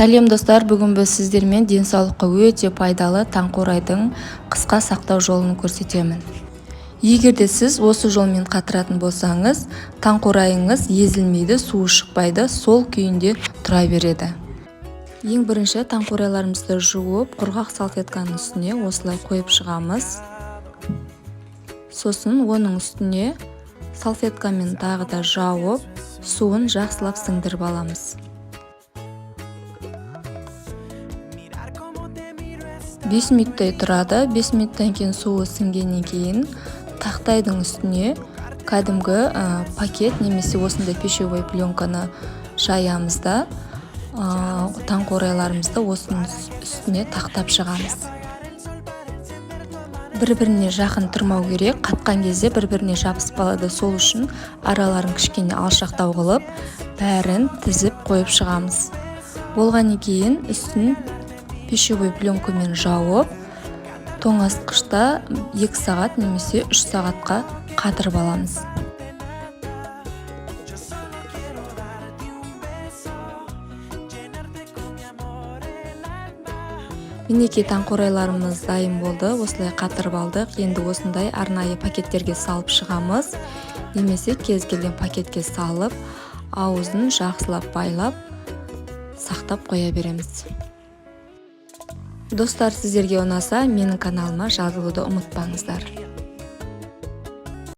Сәлем, достар! Бүгін біз сіздермен денсаулыққа өте пайдалы таңқурайдың қысқа сақтау жолын көрсетемін. Егер де сіз осы жолмен қатыратын болсаңыз, таңқурайыңыз езілмейді, суы шықпайды, сол күйінде тұра береді. Ең бірінші таңқурайларымызды жуып, құрғақ салфетканың үстіне осылай қойып шығамыз. Сосын оның үстіне салфеткамен тағы да жауып, суын жақсылап сіңдіріп аламыз. 5 минуттай тұрады. 5 минуттан кейін, суы сіңгеннен кейін, тақтайдың үстіне кәдімгі пакет немесе осындай пищевой пленканы жаямыз да, таңқурайларымызды осының үстіне тақтап шығамыз. Бір біріне жақын тұрмау керек, қатқан кезде бір біріне жабысып қалады. Сол үшін араларын кішкене алшақтау қылып, бәрін тізіп қойып шығамыз. Болғаннан кейін үстін пищевой пленкамен жауып, тоңазытқышта 2 сағат немесе 3 сағатқа қатырып аламыз. Yo solo quiero darte un beso, llenarte con mi amor el alma. Мінекей, таңқурайларымыз дайын болды. Осылай қатырып алдық. Енді осындай арнайы пакеттерге салып шығамыз немесе кез келген пакетке салып, аузын жақсылап байлап, сақтап қоя береміз. Достар, сіздерге ұнаса, менің каналыма жазылуды ұмытпаңыздар.